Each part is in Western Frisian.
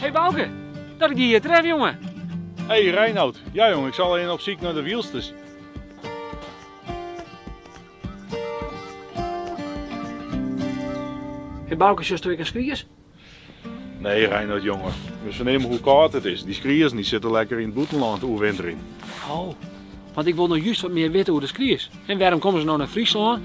Hey Bauke, dat ik dy hjir tref, jonge. Hey Reinoud, ja jong, ik sil even op syk nei de wilsters. Hey Bauke, sjochsto ek in skries? Nee Reinoud jonge, we fernimme hoe kâld it is. Dy skriezen dy sitte lekker yn it bûtenlân te oerwinterjen. Oh, want ik wol no just wat mear witte oer de skries. En wêrom komme se no nei Fryslân?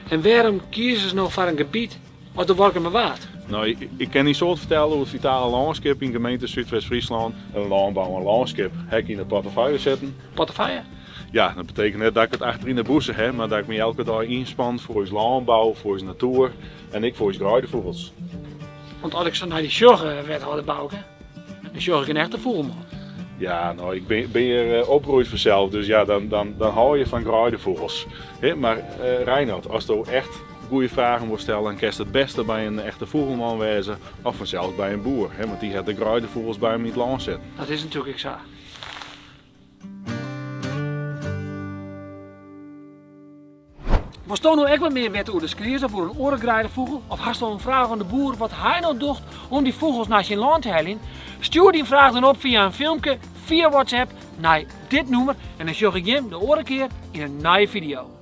En wêrom kieze se no foar in gebiet as de Workumerwaard? No, ik kin in soad fertelle oer it fitale lânskip yn gemeente Súdwest-Fryslân. In lânbou en lânskip ha ik yn de portefeuille sitten. Portefeuille? Ja, dat betekent net dat ik it achter yn de bûse ha, mar dat ik my elke dei ynspan foar ús lânbou, foar ús natoer en ek foar ús greidefûgels. Want as ik sa nei dy sjoch, wethâlder Bauke, dan sjoch ik in echte fûgelman. Ja, no, ik bin hjir eh, opgroeid fansels, dus ja, dan, dan, dan hou je fan greidefûgels. Mar uh, Reinoud, asto echt goede fragen wolst stelle, dan kinst it bêste by in echte fûgelman wêze of fansels by in boer, want dy hat de greidefûgels by him yn it lân sitten. Dat is natuerlik ek sa. Wolsto no ek wat mear witte oer de skries of oer in oare greidefûgel? Of hasto in fraach oan de boer wat hy no docht om dy fûgels nei syn lân te heljen? Stjoer dyn fraach dan op fia in filmke fia WhatsApp nei dit nûmer en dan sjoch ik jim de oare kear yn in nije fideo.